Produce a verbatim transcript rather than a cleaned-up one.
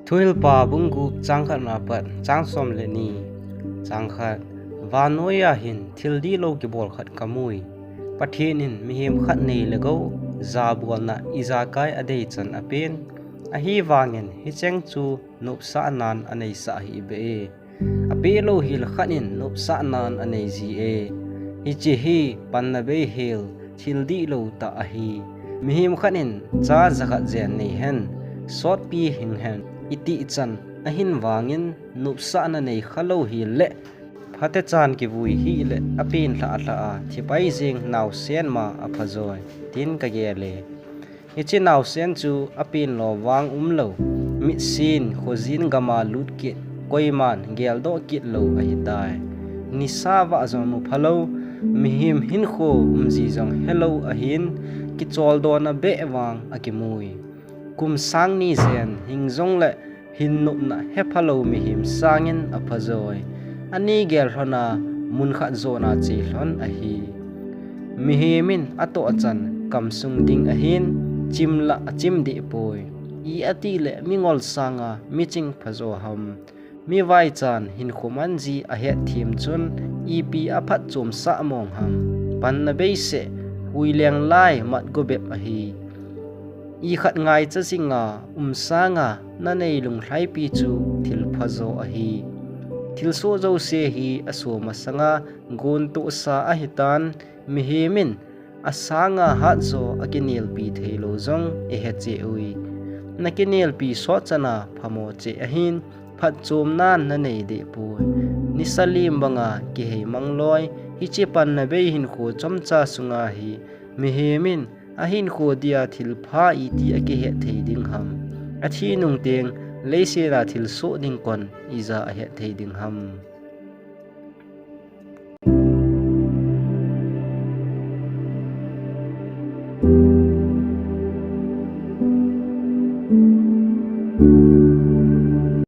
Thuhilpa bung gup chang khatna pat chang som le ni. Chang khat. Vannoiya hin thil dihlou kibol khat kamui. Pathen in mihem khat nei le gou, jabolna ijakai adei chan apen. Ahivangin hicheng chu nopsahnan aneisah hih beh e. Apehlou hel khat in nopsahnan anei ji e. Hiche hi panna bei hel, thil dihlou tah ahi. Mihem khat in cha jakhat jen nei hen, sotpi hing hen, itih chan ahin vangin nopsahna nei khalou hel le, phatechan kivui hih le apen lhah lhah a thipai jeng naosen ma apha joi, tin kagel e. Hiche naosen chu apen lo vang umlou, mitsin, khojin gam a lut kit, koiman geldoh kit lou ahitai. Nisa vah jong mu phalou, mihem hinkho umji jong helou ahin, kicholdo na beh vang akimui. Kum sang ni jen hing jongle hin nopna hephalou mihem sangin apha joi. Ani gel lhon a mun khat jona che lhon ahi. Mihem in atoh chan kamsung ding ahin, chim la achim deh poi. I ati le mingol sanga miching phajo ham. Mi vaichan hinkho man ji ahet them chun ipi aphatchomsah mong ham. Panna bei seh, hui leng lai mat go bep ahi. I khat ngaicha jinga um sanga nanei lunglhaipi chu thil phajo ahi. Thilsoh jouse hi aso masanga gontohsa ahitan, mihem in asanga hatjo akinelpi theilou jong ihet cheh uve. Nakinelpi sot chana phamo cheh ahin, phatchomnan nanei deh poi. Nisa lim banga kihei mang loi, hiche panna bei hinkho chomcha sunga hi mihem in ahinkho dia thilpha iti akihet thei ding ham. Athi nung teng leiset a thilsoh ding kon ija ahet thei ding ham.